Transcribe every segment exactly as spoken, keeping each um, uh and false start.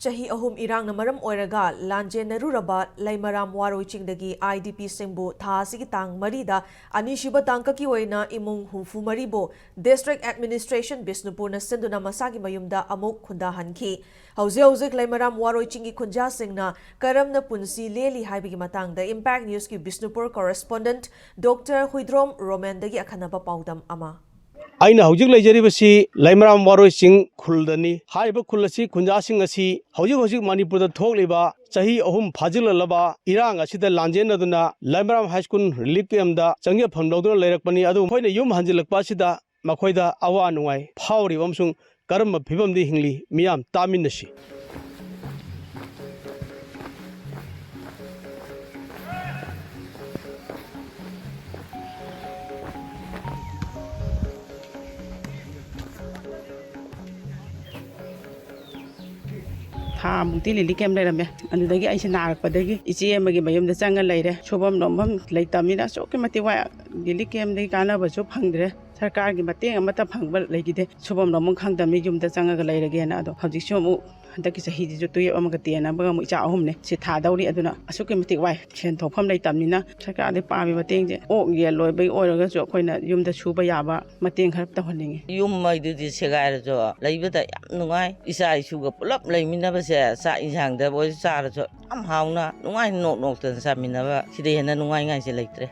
ꯆꯍꯤ ꯑꯍꯨꯝ ꯏꯔꯥꯡꯅ ꯃꯔꯝ ꯑꯣꯏꯔꯒ ꯂꯥꯟꯖꯦꯟꯅꯔꯨꯔꯕ ꯂꯩꯃꯔꯥꯝ ꯋꯥꯔꯣꯏ ꯆꯤꯡꯗꯒꯤ IDPꯁꯤꯡꯕꯨ ꯊꯥ ꯑꯁꯤꯒꯤ ꯇꯥꯡ ꯃꯔꯤꯗ ꯑꯅꯤꯁꯨꯕ ꯇꯥꯡꯀꯛꯀꯤ ꯑꯣꯏꯅ ꯏꯃꯨꯡ ꯍꯨꯝꯐꯨ ꯃꯔꯤꯕꯨ District Administration ꯕꯤꯁꯅꯨꯄꯨꯔꯅ ꯁꯤꯟꯗꯨꯅ ꯃꯁꯥꯒꯤ ꯃꯌꯨꯝꯗ ꯑꯃꯨꯛ ꯈꯨꯟꯗꯥꯍꯟꯈꯤ꯫ ꯍꯧꯖꯤꯛ ꯍꯧꯖꯤꯛ ꯂꯩꯃꯔꯥꯝ ꯋꯥꯔꯣꯏ ꯆꯤꯡꯒꯤ ꯈꯨꯟꯖꯥꯁꯤꯡꯅ ꯀꯔꯝꯅ ꯄꯨꯟꯁꯤ ꯂꯦꯜꯂꯤ ꯍꯥꯏꯕꯒꯤ ꯃꯇꯥꯡꯗ Impact Newsꯀꯤ Bishnupur correspondent Doctor Huidrom ꯔꯣꯃꯦꯟꯗꯒꯤ ꯑꯈꯟꯅꯕ ꯄꯥꯎꯗꯝ ꯑꯃ꯫ ꯑꯩꯅ ꯍꯧꯖꯤꯛ ꯂꯩꯖꯔꯤꯕꯁꯤ ꯂꯩꯃꯔꯥꯝ ꯋꯥꯔꯣꯏ ꯆꯤꯡ ꯈꯨꯜꯗꯅꯤ꯫ ꯍꯥꯏꯔꯤꯕ ꯈꯨꯜ ꯑꯁꯤ ꯈꯨꯟꯖꯥꯁꯤꯡ ꯑꯁꯤ ꯍꯧꯖꯤꯛ ꯍꯧꯖꯤꯛ ꯃꯅꯤꯄꯨꯔꯗ ꯊꯣꯛꯂꯤꯕ ꯆꯍꯤ ꯑꯍꯨꯝ ꯐꯥꯖꯤꯜꯂꯛꯂꯕ ꯏꯔꯥꯡ ꯑꯁꯤꯗ ꯂꯥꯟꯖꯦꯟꯅꯗꯨꯅ ꯂꯩꯃꯔꯥꯝ High School relief campꯗ ꯆꯪꯖꯐꯝ ꯂꯧꯗꯨꯅ ꯂꯩꯔꯛꯄꯅꯤ꯫ ꯑꯗꯨꯕꯨ ꯃꯈꯣꯏꯅ ꯌꯨꯝ ꯍꯟꯖꯤꯜꯂꯛꯄ ꯑꯁꯤꯗ ꯃꯈꯣꯏꯗ ꯑꯋꯥ ꯅꯨꯡꯉꯥꯏ ꯐꯥꯎꯔꯤꯕ ꯑꯃꯁꯨꯡ ꯀꯔꯝꯕ ꯐꯤꯕꯝꯗ ꯍꯤꯡꯂꯤ, ꯃꯤꯌꯥꯝ ꯇꯥꯃꯤꯟꯅꯁꯤ꯫ ꯊꯥ ꯃꯨꯛꯇꯤ relief camp ꯂꯩꯔꯝꯃꯦ꯫ ꯑꯗꯨꯗꯒꯤ ꯑꯩꯁꯦ ꯅꯥꯔꯛꯄꯗꯒꯤ ꯏꯆꯦ ꯑꯃꯒꯤ ꯃꯌꯨꯝꯗ ꯆꯪꯉ ꯂꯩꯔꯦ꯫ ꯁꯨꯐꯝ ꯅꯣꯝꯐꯝ ꯂꯩꯇꯕꯅꯤꯅ ꯑꯁꯨꯛꯀꯤ ꯃꯇꯤꯛ ꯋꯥꯏ꯫ Relief campꯗꯒꯤ ꯀꯥꯟꯅꯕꯁꯨ ꯐꯪꯗ꯭ꯔꯦ꯫ ꯁꯔꯀꯥꯔꯒꯤ ꯃꯇꯦꯡ ꯑꯃꯠꯇ ꯐꯪꯕ ꯂꯩꯈꯤꯗꯦ꯫ ꯁꯨꯐꯝ ꯅꯣꯝꯐꯝ ꯈꯪꯗꯕꯅꯤ, ꯌꯨꯝꯗ ꯆꯪꯉꯒ ꯂꯩꯔꯒꯦꯅ꯫ ꯑꯗꯣ ꯍꯧꯖꯤꯛꯁꯨ ꯑꯃꯨꯛ ꯍꯟꯗꯛꯀꯤ ꯆꯍꯤꯁꯤꯁꯨ ꯇꯨꯌꯦꯞ ꯑꯃꯒ ten ꯑꯃꯒ ꯑꯃꯨꯛ ꯏꯆꯥ ꯑꯍꯨꯝꯅꯦ꯫ ꯁꯤ ꯊꯥꯗꯧꯔꯤ꯫ ꯑꯗꯨꯅ ꯑꯁꯨꯛꯀꯤ ꯃꯇꯤꯛ ꯋꯥꯏ꯫ ꯁꯦꯟ ꯊꯣꯛꯐꯝ ꯂꯩꯇꯕꯅꯤꯅ ꯁꯔꯀꯥꯔꯗꯒꯤ ꯄꯥꯝꯃꯤ ꯃꯇꯦꯡꯁꯦ, ꯑꯣꯛ ꯌꯦꯟ ꯂꯣꯏꯕꯒꯤ ꯑꯣꯏꯔꯒꯁꯨ ꯑꯩꯈꯣꯏꯅ ꯌꯨꯝꯗ ꯁꯨꯕ ꯌꯥꯕ ꯃꯇꯦꯡ ꯈꯔ ꯇꯧꯍꯟꯅꯤꯡꯉꯤ꯫ ꯌꯨꯝ ꯃꯩꯗꯨꯗꯤ ꯁꯦꯒꯥꯏꯔꯁꯨ ꯂꯩꯕꯗ ꯌꯥꯝ ꯅꯨꯡꯉꯥꯏ꯫ ꯏꯆꯥ ꯏꯁꯨꯒ ꯄꯨꯂꯞ ꯂꯩꯃꯤꯟꯅꯕꯁꯦ, ꯆꯥꯛ ꯏꯟꯁꯥꯡꯗ ꯑꯣꯏꯔꯁꯨ ꯆꯥꯔꯁꯨ ꯌꯥꯝ ꯍꯥꯎꯅ ꯅꯨꯡꯉꯥꯏꯅ ꯅꯣꯛ ꯅꯣꯛꯇꯅ ꯆꯥꯃꯤꯟꯅꯕ, ꯁꯤꯗꯩ ꯍꯦꯟꯅ ꯅꯨꯡꯉꯥꯏꯉꯥꯏꯁꯦ ꯂꯩꯇ꯭ꯔꯦ꯫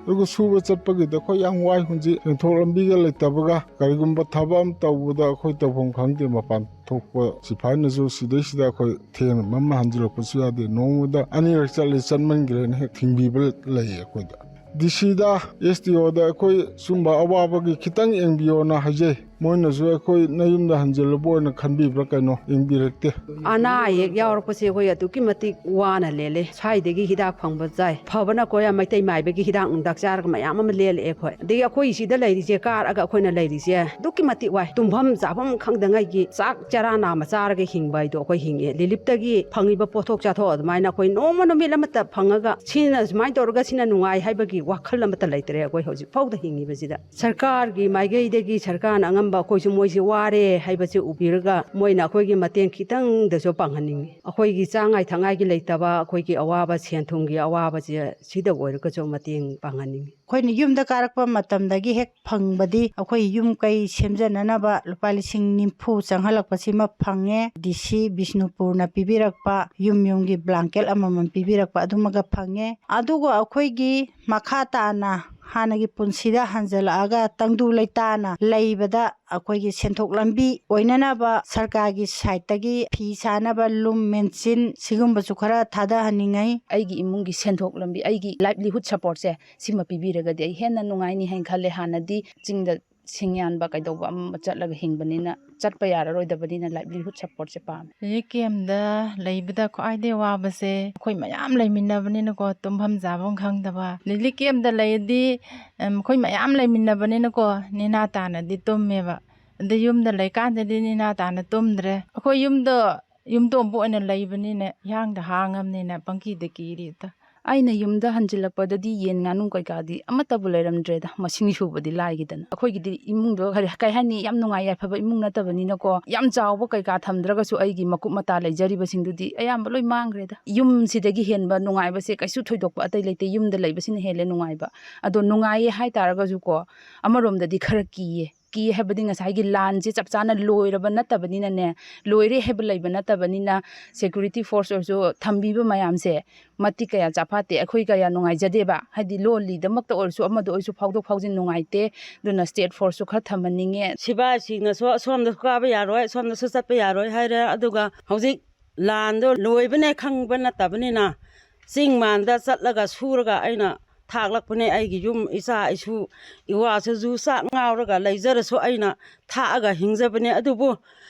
ꯑꯗꯨꯒ ꯁꯨꯕ ꯆꯠꯄꯒꯤꯗ ꯑꯩꯈꯣꯏ ꯌꯥꯝ ꯋꯥꯏ꯫ ꯍꯧꯖꯤꯛ ꯁꯦꯟꯊꯣꯛ ꯂꯝꯕꯤꯒ ꯂꯩꯇꯕꯒ, ꯀꯔꯤꯒꯨꯝꯕ ꯊꯕꯛ ꯑꯃ ꯇꯧꯕꯗ ꯑꯩꯈꯣꯏ ꯇꯧꯐꯝ ꯈꯪꯗꯦ꯫ ꯃꯄꯥꯟ ꯊꯣꯛꯄ ꯁꯤꯐꯥꯏꯅꯁꯨ ꯁꯤꯗꯩꯁꯤꯗ ꯑꯩꯈꯣꯏ ꯊꯦꯡꯅ ꯃꯝꯅ ꯍꯟꯖꯤꯜꯂꯛꯄꯁꯨ ꯌꯥꯗꯦ꯫ ꯅꯣꯡꯃꯗ ꯑꯅꯤꯔꯛ ꯆꯠꯂꯦ, ꯆꯠꯃꯟꯈ꯭ꯔꯦꯅ ꯍꯦꯛ ꯊꯤꯡꯕꯤꯕ ꯂꯩꯌꯦ ꯑꯩꯈꯣꯏꯗ꯫ DCꯗ, SDOꯗ ꯑꯩꯈꯣꯏ ꯁꯨꯝꯕ ꯑꯋꯥꯕꯒꯤ ꯈꯤꯇꯪ ꯌꯦꯡꯕꯤꯌꯣꯅ ꯍꯥꯏꯖꯩ꯫ ꯃꯣꯏꯅꯁꯨ ꯑꯩꯈꯣꯏ ꯅꯌꯨꯝꯗ ꯍꯟꯖꯤꯜꯂꯕ ꯑꯣꯏꯅ ꯈꯟꯕꯤꯕ꯭ꯔꯥ ꯀꯩꯅꯣ ꯌꯦꯡꯕꯤꯔꯛꯇꯦ꯫ ꯑꯅꯥ ꯑꯌꯦꯛ ꯌꯥꯎꯔꯛꯄꯁꯦ ꯑꯩꯈꯣꯏ ꯑꯗꯨꯛꯀꯤ ꯃꯇꯤꯛ ꯋꯥꯅ ꯂꯦꯜꯂꯦ꯫ ꯁ꯭ꯋꯥꯏꯗꯒꯤ ꯍꯤꯗꯥꯛ ꯐꯪꯕ ꯆꯥꯏ꯫ ꯐꯕꯅ ꯑꯩꯈꯣꯏ ꯃꯩꯇꯩ ꯃꯥꯏꯕꯒꯤ ꯍꯤꯗꯥꯛ ꯅꯨꯡꯗꯥꯛ ꯆꯥꯔꯒ ꯃꯌꯥꯝ ꯑꯃ ꯂꯦꯜꯂꯛꯑꯦ ꯑꯩꯈꯣꯏ꯫ ꯑꯗꯒꯤ ꯑꯩꯈꯣꯏ ꯁꯤꯗ ꯂꯩꯔꯤꯁꯦ, ꯀꯥꯔꯛꯑꯒ ꯑꯩꯈꯣꯏꯅ ꯂꯩꯔꯤꯁꯦ ꯑꯗꯨꯛꯀꯤ ꯃꯇꯤꯛ ꯋꯥꯏ꯫ ꯇꯨꯝꯐꯝ ꯆꯥꯐꯝ ꯈꯪꯗꯉꯩꯒꯤ ꯆꯥꯛ ꯆꯔꯥ ꯅꯥꯝꯃ ꯆꯥꯔꯒ ꯍꯤꯡꯕ ꯍꯥꯏꯗꯣ ꯑꯩꯈꯣꯏ ꯍꯤꯡꯉꯦ꯫ reliefꯇꯒꯤ ꯐꯪꯉꯤꯕ ꯄꯣꯠꯊꯣꯛ ꯆꯥꯊꯣꯛ ꯑꯗꯨꯃꯥꯏꯅ ꯑꯩꯈꯣꯏ ꯅꯣꯡꯃ ꯅꯨꯃꯤꯠ ꯑꯃꯠꯇ ꯐꯪꯉꯒ ꯁꯤꯅ ꯁꯨꯃꯥꯏꯅ ꯇꯧꯔꯒ ꯁꯤꯅ ꯅꯨꯡꯉꯥꯏ ꯍꯥꯏꯕꯒꯤ ꯋꯥꯈꯜ ꯑꯃꯠꯇ ꯂꯩꯇ꯭ꯔꯦ ꯑꯩꯈꯣꯏ ꯍꯧꯖꯤꯛ ꯐꯥꯎꯗ ꯍꯤꯡꯉꯤꯕꯁꯤꯗ꯫ ꯁꯔꯀꯥꯔꯒꯤ ꯃꯥꯏꯀꯩꯗꯒꯤ ꯁꯔꯀꯥꯔꯅ ꯑꯉꯝ ꯑꯩꯈꯣꯏꯁꯨ ꯃꯣꯏꯁꯦ ꯋꯥꯔꯦ ꯍꯥꯏꯕꯁꯦ ꯎꯕꯤꯔꯒ ꯃꯣꯏꯅ ꯑꯩꯈꯣꯏꯒꯤ ꯃꯇꯦꯡ ꯈꯤꯇꯪꯗꯁꯨ ꯄꯥꯡꯍꯟꯅꯤꯡꯉꯤ꯫ ꯑꯩꯈꯣꯏꯒꯤ ꯆꯥꯉꯥꯏ ꯊꯛꯉꯥꯏꯒꯤ ꯂꯩꯇꯕ, ꯑꯩꯈꯣꯏꯒꯤ ꯑꯋꯥꯕ, ꯁꯦꯟ ꯊꯨꯝꯒꯤ ꯑꯋꯥꯕꯁꯦ ꯁꯤꯗ ꯑꯣꯏꯔꯒꯁꯨ ꯃꯇꯦꯡ ꯄꯥꯡꯍꯟꯅꯤꯡꯉꯤ꯫ ꯑꯩꯈꯣꯏꯅ ꯌꯨꯝꯗ ꯀꯥꯔꯛꯄ ꯃꯇꯝꯗꯒꯤ ꯍꯦꯛ ꯐꯪꯕꯗꯤ ꯑꯩꯈꯣꯏ ꯌꯨꯝ ꯀꯩ ꯁꯦꯝꯖꯅꯅꯕ ꯂꯨꯄꯥ ꯂꯤꯁꯤꯡ ꯅꯤꯐꯨ ꯆꯪꯍꯜꯂꯛꯄꯁꯤꯃ ꯐꯪꯉꯦ꯫ ꯗꯤ ꯁꯤ ꯕꯤꯁꯅꯨꯄꯨꯔꯅ ꯄꯤꯕꯤꯔꯛꯄ ꯌꯨꯝ ꯌꯨꯝꯒꯤ ꯕ꯭ꯂꯥꯡꯀꯦꯠ ꯑꯃꯃꯝ ꯄꯤꯕꯤꯔꯛꯄ ꯑꯗꯨꯃꯒ ꯐꯪꯉꯦ꯫ ꯑꯗꯨꯒ ꯑꯩꯈꯣꯏꯒꯤ ꯃꯈꯥ ꯇꯥꯅ ꯍꯥꯟꯅꯒꯤ ꯄꯨꯟꯁꯤꯗ ꯍꯟꯖꯤꯜꯂꯛꯑꯒ ꯇꯪꯗꯨ ꯂꯩꯇꯥꯅ ꯂꯩꯕꯗ ꯑꯩꯈꯣꯏꯒꯤ ꯁꯦꯟꯊꯣꯛ ꯂꯝꯕꯤ ꯑꯣꯏꯅꯅꯕ ꯁꯔꯀꯥꯔꯒꯤ ꯁꯥꯏꯠꯇꯒꯤ ꯐꯤ ꯁꯥꯅꯕ ꯂꯨꯝ, ꯃꯦꯆꯤꯟ ꯁꯤꯒꯨꯝꯕꯁꯨ ꯈꯔ ꯊꯥꯗꯍꯟꯅꯤꯡꯉꯤ꯫ ꯑꯩꯒꯤ ꯏꯃꯨꯡꯒꯤ ꯁꯦꯟꯊꯣꯛ ꯂꯝꯕꯤ, ꯑꯩꯒꯤ ꯂꯥꯏꯚꯂꯤꯍꯨꯗ ꯁꯄꯣꯔꯠꯁꯦ ꯁꯤꯃ ꯄꯤꯕꯤꯔꯒꯗꯤ ꯑꯩ ꯍꯦꯟꯅ ꯅꯨꯡꯉꯥꯏꯅꯤ ꯍꯥꯏꯅ ꯈꯜꯂꯦ꯫ ꯍꯥꯟꯅꯗꯤ ꯆꯤꯡꯗ ꯁꯤꯡ ꯌꯥꯟꯕ ꯀꯩꯗꯧꯕ ꯑꯃ ꯆꯠꯂꯒ ꯍꯤꯡꯕꯅꯤꯅ, ꯆꯠꯄ ꯌꯥꯔꯔꯣꯏꯗꯕꯅꯤꯅ ꯂꯥꯏꯚꯂꯤꯍꯨꯗ ꯁꯄꯣꯔꯠꯁꯦ ꯄꯥꯝꯃꯦ꯫ ꯔꯤꯂꯤꯐ ꯀꯦꯝꯗ ꯂꯩꯕꯗ ꯈ꯭ꯋꯥꯏꯗꯒꯤ ꯋꯥꯕꯁꯦ ꯑꯩꯈꯣꯏ ꯃꯌꯥꯝ ꯂꯩꯃꯤꯟꯅꯕꯅꯤꯅꯀꯣ, ꯇꯨꯝꯐꯝ ꯆꯥꯐꯝ ꯈꯪꯗꯕ꯫ ꯔꯤꯂꯤꯐ ꯀꯦꯝꯗ ꯂꯩꯔꯗꯤ, ꯎꯝ, ꯑꯩꯈꯣꯏ ꯃꯌꯥꯝ ꯂꯩꯃꯤꯟꯅꯕꯅꯤꯅꯀꯣ, ꯅꯦꯅꯥ ꯇꯥꯅꯗꯤ ꯇꯨꯝꯃꯦꯕ꯫ ꯑꯗ ꯌꯨꯝꯗ ꯂꯩꯀꯥꯟꯗꯗꯤ ꯅꯦꯅꯥ ꯇꯥꯅ ꯇꯨꯝꯗ꯭ꯔꯦ꯫ ꯑꯩꯈꯣꯏ ꯌꯨꯝꯗꯣ ꯌꯨꯝꯗꯣꯝꯕ ꯑꯣꯏꯅ ꯂꯩꯕꯅꯤꯅ, ꯏꯍꯥꯡꯗ ꯍꯥꯡꯉꯕꯅꯤꯅ ꯄꯪꯀꯤꯗ ꯀꯤꯔꯤ ꯏꯇꯥ꯫ ꯑꯩꯅ ꯌꯨꯝꯗ ꯍꯟꯖꯤꯜꯂꯛꯄꯗꯗꯤ ꯌꯦꯟ ꯉꯥꯅꯨ ꯀꯩꯀꯥꯗꯤ ꯑꯃꯠꯇꯕꯨ ꯂꯩꯔꯝꯗ꯭ꯔꯦꯗ, ꯃꯁꯤꯡ ꯁꯨꯕꯗꯤ ꯂꯥꯏꯒꯤꯗꯅ꯫ ꯑꯩꯈꯣꯏꯒꯤꯗꯤ ꯏꯃꯨꯡꯗꯣ ꯀꯔꯤ, ꯀꯩ ꯍꯥꯏꯅꯤ, ꯌꯥꯝ ꯅꯨꯡꯉꯥꯏ ꯌꯥꯏꯐꯕ ꯏꯃꯨꯡ ꯅꯠꯇꯕꯅꯤꯅꯀꯣ, ꯌꯥꯝ ꯆꯥꯎꯕ ꯀꯩꯀꯥ ꯊꯝꯗ꯭ꯔꯒꯁꯨ ꯑꯩꯒꯤ ꯃꯀꯨꯞ ꯃꯇꯥ ꯂꯩꯖꯔꯤꯕꯁꯤꯡꯗꯨꯗꯤ ꯑꯌꯥꯝꯕ ꯂꯣꯏ ꯃꯥꯡꯈ꯭ꯔꯦꯗ꯫ ꯌꯨꯝꯁꯤꯗꯒꯤ ꯍꯦꯟꯕ ꯅꯨꯡꯉꯥꯏꯕꯁꯦ ꯀꯩꯁꯨ ꯊꯣꯏꯗꯣꯛꯄ ꯑꯇꯩ ꯂꯩꯇꯦ, ꯌꯨꯝꯗ ꯂꯩꯕꯁꯤꯅ ꯍꯦꯜꯂꯦ ꯅꯨꯡꯉꯥꯏꯕ꯫ ꯑꯗꯣ ꯅꯨꯡꯉꯥꯏꯌꯦ ꯍꯥꯏꯇꯥꯔꯒꯁꯨꯀꯣ, ꯑꯃꯔꯣꯝꯗꯗꯤ ꯈꯔ ꯀꯤꯌꯦ꯫ ꯀꯤ ꯍꯥꯏꯕꯗꯤ ꯉꯁꯥꯏꯒꯤ ꯂꯥꯟꯁꯦ ꯆꯞ ꯆꯥꯅ ꯂꯣꯏꯔꯕ ꯅꯠꯇꯕꯅꯤꯅꯅꯦ, ꯂꯣꯏꯔꯦ ꯍꯥꯏꯕ ꯂꯩꯕ ꯅꯠꯇꯕꯅꯤꯅ, ꯁꯦꯀ꯭ꯌꯨꯔꯤꯇꯤ ꯐꯣꯔꯁ ꯑꯣꯏꯔꯁꯨ ꯊꯝꯕꯤꯕ ꯃꯌꯥꯝꯁꯦ ꯃꯇꯤꯛ ꯀꯌꯥ ꯆꯥꯐꯥꯠꯇꯦ, ꯑꯩꯈꯣꯏ ꯀꯌꯥ ꯅꯨꯡꯉꯥꯏꯖꯗꯦꯕ꯫ ꯍꯥꯏꯗꯤ ꯂꯣꯜꯂꯤꯗꯃꯛꯇ ꯑꯣꯏꯔꯁꯨ, ꯑꯃꯗ ꯑꯣꯏꯔꯁꯨ ꯐꯥꯎꯗꯣꯛ ꯐꯥꯎꯖꯤꯟ ꯅꯨꯡꯉꯥꯏꯇꯦ꯫ ꯑꯗꯨꯅ ꯁ꯭ꯇꯦꯠ ꯐꯣꯔꯁꯁꯨ ꯈꯔ ꯊꯝꯍꯟꯅꯤꯡꯉꯦ꯫ ꯁꯤꯐꯥꯏꯁꯤꯡꯅꯁꯨ ꯑꯁꯣꯝꯗꯁꯨ ꯀꯥꯕ ꯌꯥꯔꯣꯏ, ꯑꯁꯣꯝꯗꯁꯨ ꯆꯠꯄ ꯌꯥꯔꯣꯏ ꯍꯥꯏꯔꯦ꯫ ꯑꯗꯨꯒ ꯍꯧꯖꯤꯛ ꯂꯥꯟꯗꯣ ꯂꯣꯏꯕꯅꯦ ꯈꯪꯕ ꯅꯠꯇꯕꯅꯤꯅ, ꯆꯤꯡ ꯃꯥꯟꯗ ꯆꯠꯂꯒ ꯁꯨꯔꯒ ꯑꯩꯅ ꯊꯥꯛꯂꯛꯄꯅꯦ꯫ ꯑꯩꯒꯤ ꯌꯨꯝ, ꯏꯆꯥ ꯏꯁꯨ, ꯏꯋꯥꯁꯨ ꯖꯨ ꯆꯥꯛ ꯉꯥꯎꯔꯒ ꯂꯩꯖꯔꯁꯨ ꯑꯩꯅ ꯊꯥꯛꯑꯒ ꯍꯤꯡꯖꯕꯅꯦ꯫ ꯑꯗꯨꯕꯨ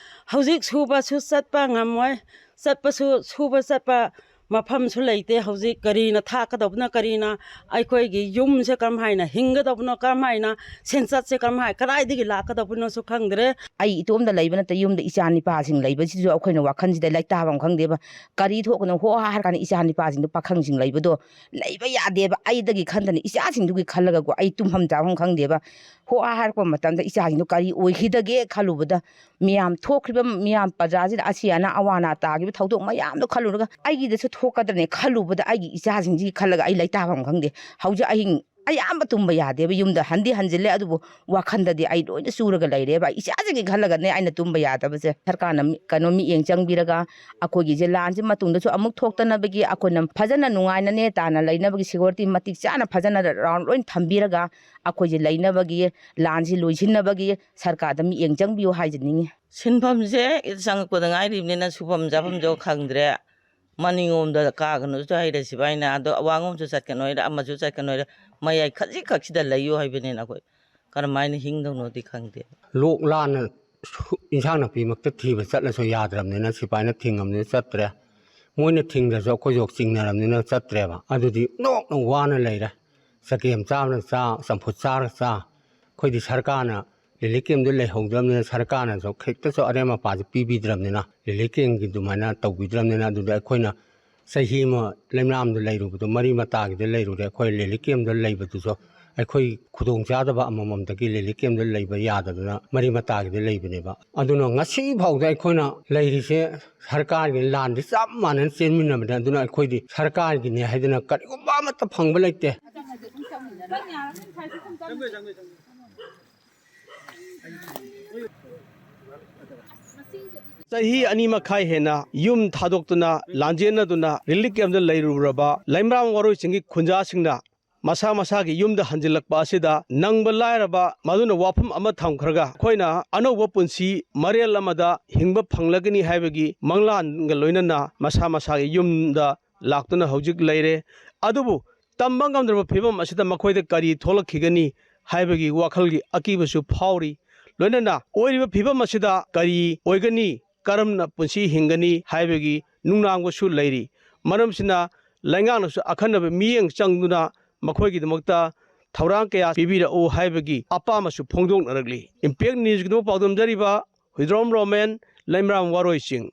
ꯍꯧꯖꯤꯛ ꯁꯨꯕꯁꯨ ꯆꯠꯄ ꯉꯝꯃꯣꯏ, ꯆꯠꯄꯁꯨ, ꯁꯨꯕ ꯆꯠꯄ ꯃꯐꯝꯁꯨ ꯂꯩꯇꯦ꯫ ꯍꯧꯖꯤꯛ ꯀꯔꯤꯅ ꯊꯥꯛꯀꯗꯧꯕꯅꯣ, ꯀꯔꯤꯅ ꯑꯩꯈꯣꯏꯒꯤ ꯌꯨꯝꯁꯦ ꯀꯔꯝ ꯍꯥꯏꯅ ꯍꯤꯡꯒꯗꯧꯕꯅꯣ, ꯀꯔꯝ ꯍꯥꯏꯅ ꯁꯦꯟꯆꯠꯁꯦ ꯀꯔꯝ ꯍꯥꯏ-, ꯀꯗꯥꯏꯗꯒꯤ ꯂꯥꯛꯀꯗꯧꯕꯅꯣꯁꯨ ꯈꯪꯗ꯭ꯔꯦ꯫ ꯑꯩ ꯏꯇꯣꯝꯗ ꯂꯩꯕ ꯅꯠꯇꯦ, ꯌꯨꯝꯗ ꯏꯆꯥ ꯅꯤꯄꯥꯁꯤꯡ ꯂꯩꯕꯁꯤꯁꯨ ꯑꯩꯈꯣꯏꯅ ꯋꯥꯈꯜꯁꯤꯗ ꯂꯩꯇꯥꯐꯝ ꯈꯪꯗꯦꯕ꯫ ꯀꯔꯤ ꯊꯣꯛꯀꯅꯣ ꯍꯣ ꯍꯥ ꯍꯥꯏꯔ ꯀꯥꯟꯗ ꯏꯆꯥ ꯅꯤꯄꯥꯁꯤꯡꯗꯣ, ꯄꯥꯈꯪꯁꯤꯡ ꯂꯩꯕꯗꯣ ꯂꯩꯕ ꯌꯥꯗꯦꯕ꯫ ꯑꯩꯗꯒꯤ ꯈꯟꯗꯅ ꯏꯆꯥꯁꯤꯡꯗꯨꯒꯤ ꯈꯜꯂꯒꯀꯣ ꯑꯩ ꯇꯨꯝꯐꯝ ꯆꯥꯐꯝ ꯈꯪꯗꯦꯕ꯫ ꯍꯣ ꯍꯥ ꯍꯥꯏꯔꯛꯄ ꯃꯇꯝꯗ ꯏꯆꯥꯁꯤꯡꯗꯣ ꯀꯔꯤ ꯑꯣꯏꯈꯤꯗꯒꯦ ꯈꯜꯂꯨꯕꯗ, ꯃꯤꯌꯥꯝ ꯊꯣꯛꯈ꯭ꯔꯤꯕ, ꯃꯤꯌꯥꯝ ꯄ꯭ꯔꯖꯥꯁꯤꯗ ꯑꯁꯤ ꯑꯅꯥ ꯑꯋꯥ ꯑꯅꯥ ꯇꯥꯈꯤꯕ ꯊꯧꯗꯣꯛ ꯃꯌꯥꯝꯗꯣ ꯈꯜꯂꯨꯔꯒ ꯑꯩꯒꯤꯗꯁꯨ ꯊꯣꯛꯀꯗ꯭ꯔꯅꯦ ꯈꯜꯂꯨꯕꯗ ꯑꯩꯒꯤ ꯏꯆꯥꯁꯤꯡꯁꯤꯒꯤ ꯈꯜꯂꯒ ꯑꯩ ꯂꯩꯇꯥꯐꯝ ꯈꯪꯗꯦ꯫ ꯍꯧꯖꯤꯛ ꯑꯍꯤꯡ ꯑꯌꯥꯝꯕ ꯇꯨꯝꯕ ꯌꯥꯗꯦꯕ꯫ ꯌꯨꯝꯗ ꯍꯟꯗꯤ ꯍꯟꯖꯤꯜꯂꯦ, ꯑꯗꯨꯕꯨ ꯋꯥꯈꯟꯗꯗꯤ ꯑꯩ ꯂꯣꯏꯅ ꯆꯨꯔꯒ ꯂꯩꯔꯦꯕ꯫ ꯑꯩ ꯏꯆꯥꯁꯤꯡꯒꯤ ꯈꯜꯂꯒꯅꯦ ꯑꯩꯅ ꯇꯨꯝꯕ ꯌꯥꯗꯕꯁꯦ꯫ ꯁꯔꯀꯥꯔꯅ ꯃꯤ-, ꯀꯩꯅꯣ, ꯃꯤꯠꯌꯦꯡ ꯆꯪꯕꯤꯔꯒ ꯑꯩꯈꯣꯏꯒꯤꯁꯦ ꯂꯥꯟꯁꯤ ꯃꯇꯨꯡꯗꯁꯨ ꯑꯃꯨꯛ ꯊꯣꯛꯇꯅꯕꯒꯤ ꯑꯩꯈꯣꯏꯅ ꯐꯖꯅ ꯅꯨꯡꯉꯥꯏꯅ ꯅꯦ ꯇꯥꯅ ꯂꯩꯅꯕꯒꯤ security ꯃꯇꯤꯛ ꯆꯥꯅ ꯐꯖꯅ round ꯂꯣꯏꯅ ꯊꯝꯕꯤꯔꯒ ꯑꯩꯈꯣꯏꯁꯦ ꯂꯩꯅꯕꯒꯤ, ꯂꯥꯟꯁꯤ ꯂꯣꯏꯁꯤꯟꯅꯕꯒꯤ ꯁꯔꯀꯥꯔꯗ ꯃꯤꯠꯌꯦꯡ ꯆꯪꯕꯤꯌꯨ ꯍꯥꯏꯖꯅꯤꯡꯉꯤ꯫ ꯁꯤꯟꯐꯝꯁꯦ ꯆꯪꯉꯛꯄꯗ ꯉꯥꯏꯔꯤꯕꯅꯤꯅ ꯁꯨꯐꯝ ꯆꯥꯐꯝꯁꯨ ꯈꯪꯗ꯭ꯔꯦ꯫ ꯃꯅꯤꯡꯂꯣꯝꯗ ꯀꯥꯒꯅꯨꯁꯨ ꯍꯥꯏꯔꯦ ꯁꯤꯐꯥꯏꯅ, ꯑꯗꯣ ꯑꯋꯥꯡꯂꯣꯝꯁꯨ ꯆꯠꯀꯅꯨ ꯍꯥꯏꯔꯦ, ꯑꯃꯁꯨ ꯆꯠꯀꯅꯨ ꯍꯥꯏꯔꯦ, ꯃꯌꯥꯏ ꯈꯖꯤꯛ ꯈꯛꯁꯤꯗ ꯂꯩꯌꯨ ꯍꯥꯏꯕꯅꯤꯅ ꯑꯩꯈꯣꯏ ꯀꯔꯝꯍꯥꯏꯅ ꯍꯤꯡꯗꯧꯅꯣꯗꯤ ꯈꯪꯗꯦ꯫ ꯂꯣꯛ ꯂꯥꯟꯅ ꯁꯨ-, ꯏꯟꯁꯥꯡ ꯅꯥꯄꯤꯃꯛꯇ ꯊꯤꯕ ꯆꯠꯂꯁꯨ ꯌꯥꯗ꯭ꯔꯕꯅꯤꯅ ꯁꯤꯐꯥꯏꯅ ꯊꯤꯡꯉꯕꯅꯤꯅ ꯆꯠꯇ꯭ꯔꯦ꯫ ꯃꯣꯏꯅ ꯊꯤꯡꯗ꯭ꯔꯁꯨ ꯑꯩꯈꯣꯏꯁꯨ ꯆꯤꯡꯅꯔꯕꯅꯤꯅ ꯆꯠꯇ꯭ꯔꯦꯕ꯫ ꯑꯗꯨꯗꯤ ꯅꯣꯛꯅ ꯋꯥꯅ ꯂꯩꯔꯦ꯫ ꯆꯒꯦꯝ ꯆꯥꯕꯅ ꯆꯥ, ꯆꯝꯐꯨꯠ ꯆꯥꯔꯒ ꯆꯥ꯫ ꯑꯩꯈꯣꯏꯗꯤ ꯁꯔꯀꯥꯔꯅ relief camp ꯇ ꯂꯩꯍꯧꯗ꯭ꯔꯕꯅꯤꯅ, ꯁꯔꯀꯥꯔꯅꯁꯨ ꯈꯤꯇꯁꯨ ꯑꯔꯦꯝ ꯑꯄꯥꯁꯦ ꯄꯤꯕꯤꯗ꯭ꯔꯕꯅꯤꯅ, relief camp ꯀꯤ ꯑꯗꯨꯃꯥꯏꯅ ꯇꯧꯕꯤꯗ꯭ꯔꯕꯅꯤꯅ, ꯑꯗꯨꯗ ꯑꯩꯈꯣꯏꯅ ꯆꯍꯤ ꯑꯃ ꯂꯩꯃꯔꯥꯝꯗ ꯂꯩꯔꯨꯕꯗꯣ ꯃꯔꯤ ꯃꯇꯥꯒꯤꯗ ꯂꯩꯔꯨꯔꯦ꯫ ꯑꯩꯈꯣꯏ relief camp ꯇ ꯂꯩꯕꯗꯨꯁꯨ ꯑꯩꯈꯣꯏ ꯈꯨꯗꯣꯡꯆꯥꯗꯕ ꯑꯃꯃꯝꯗꯒꯤ relief camp ꯇ ꯂꯩꯕ ꯌꯥꯗꯗꯅ ꯃꯔꯤ ꯃꯇꯥꯒꯤꯗ ꯂꯩꯕꯅꯦꯕ꯫ ꯑꯗꯨꯅ ꯉꯁꯤ ꯐꯥꯎꯗ ꯑꯩꯈꯣꯏꯅ ꯂꯩꯔꯤꯁꯦ ꯁꯔꯀꯥꯔꯒꯤ ꯂꯥꯟꯗꯤ ꯆꯞ ꯃꯥꯟꯅꯅ ꯆꯦꯟꯃꯤꯟꯅꯕꯅꯦ꯫ ꯑꯗꯨꯅ ꯑꯩꯈꯣꯏꯗꯤ ꯁꯔꯀꯥꯔꯒꯤꯅꯦ ꯍꯥꯏꯗꯅ ꯀꯔꯤꯒꯨꯝꯕ ꯑꯃꯠꯇ ꯐꯪꯕ ꯂꯩꯇꯦ꯫ ꯆꯍꯤ ꯑꯅꯤ ꯃꯈꯥꯏ ꯍꯦꯟꯅ ꯌꯨꯝ ꯊꯥꯗꯣꯛꯇꯨꯅ, ꯂꯥꯟꯖꯦꯟꯅꯗꯨꯅ relief camp ꯇ ꯂꯩꯔꯨꯔꯕ ꯂꯩꯃꯔꯥꯝ ꯋꯥꯔꯣꯏꯁꯤꯡꯒꯤ ꯈꯨꯟꯖꯥꯁꯤꯡꯅ ꯃꯁꯥ ꯃꯁꯥꯒꯤ ꯌꯨꯝꯗ ꯍꯟꯖꯤꯜꯂꯛꯄ ꯑꯁꯤꯗ ꯅꯪꯕ ꯂꯥꯏꯔꯕ ꯃꯗꯨꯅ ꯋꯥꯐꯝ ꯑꯃ ꯊꯝꯈ꯭ꯔꯒ ꯑꯩꯈꯣꯏꯅ ꯑꯅꯧꯕ ꯄꯨꯟꯁꯤ ꯃꯔꯦꯜ ꯑꯃꯗ ꯍꯤꯡꯕ ꯐꯪꯂꯒꯅꯤ ꯍꯥꯏꯕꯒꯤ ꯃꯪꯂꯥꯟꯒ ꯂꯣꯏꯅꯅ ꯃꯁꯥ ꯃꯁꯥꯒꯤ ꯌꯨꯝꯗ ꯂꯥꯛꯇꯨꯅ ꯍꯧꯖꯤꯛ ꯂꯩꯔꯦ꯫ ꯑꯗꯨꯕꯨ ꯇꯝꯕ ꯉꯝꯗ꯭ꯔꯕ ꯐꯤꯕꯝ ꯑꯁꯤꯗ ꯃꯈꯣꯏꯗ ꯀꯔꯤ ꯊꯣꯛꯂꯛꯈꯤꯒꯅꯤ ꯍꯥꯏꯕꯒꯤ ꯋꯥꯈꯜꯒꯤ ꯑꯀꯤꯕꯁꯨ ꯐꯥꯎꯔꯤ꯫ ꯂꯣꯏꯅꯅ ꯑꯣꯏꯔꯤꯕ ꯐꯤꯕꯝ ꯑꯁꯤꯗ ꯀꯔꯤ ꯑꯣꯏꯒꯅꯤ, ꯀꯔꯝꯅ ꯄꯨꯟꯁꯤ ꯍꯤꯡꯒꯅꯤ ꯍꯥꯏꯕꯒꯤ ꯅꯨꯡꯅꯥꯡꯕꯁꯨ ꯂꯩꯔꯤ꯫ ꯃꯔꯝꯁꯤꯅ ꯂꯩꯉꯥꯛꯅꯁꯨ ꯑꯈꯟꯅꯕ ꯃꯤꯠꯌꯦꯡ ꯆꯪꯗꯨꯅ ꯃꯈꯣꯏꯒꯤꯗꯃꯛꯇ ꯊꯧꯔꯥꯡ ꯀꯌꯥ ꯄꯤꯕꯤꯔꯛꯎ ꯍꯥꯏꯕꯒꯤ ꯑꯄꯥꯝꯕꯁꯨ ꯐꯣꯡꯗꯣꯛꯅꯔꯛꯂꯤ꯫ ꯏꯝꯄꯦꯛ ꯅ꯭ꯌꯨꯁꯀꯤꯗꯃꯛ ꯄꯥꯎ ꯗꯝꯖꯔꯤꯕ ꯍꯨꯏꯗ꯭ꯔꯣꯝ ꯔꯣꯃꯦꯟ, ꯂꯩꯃꯔꯥꯝ ꯋꯥꯔꯣꯏ ꯆꯤꯡ꯫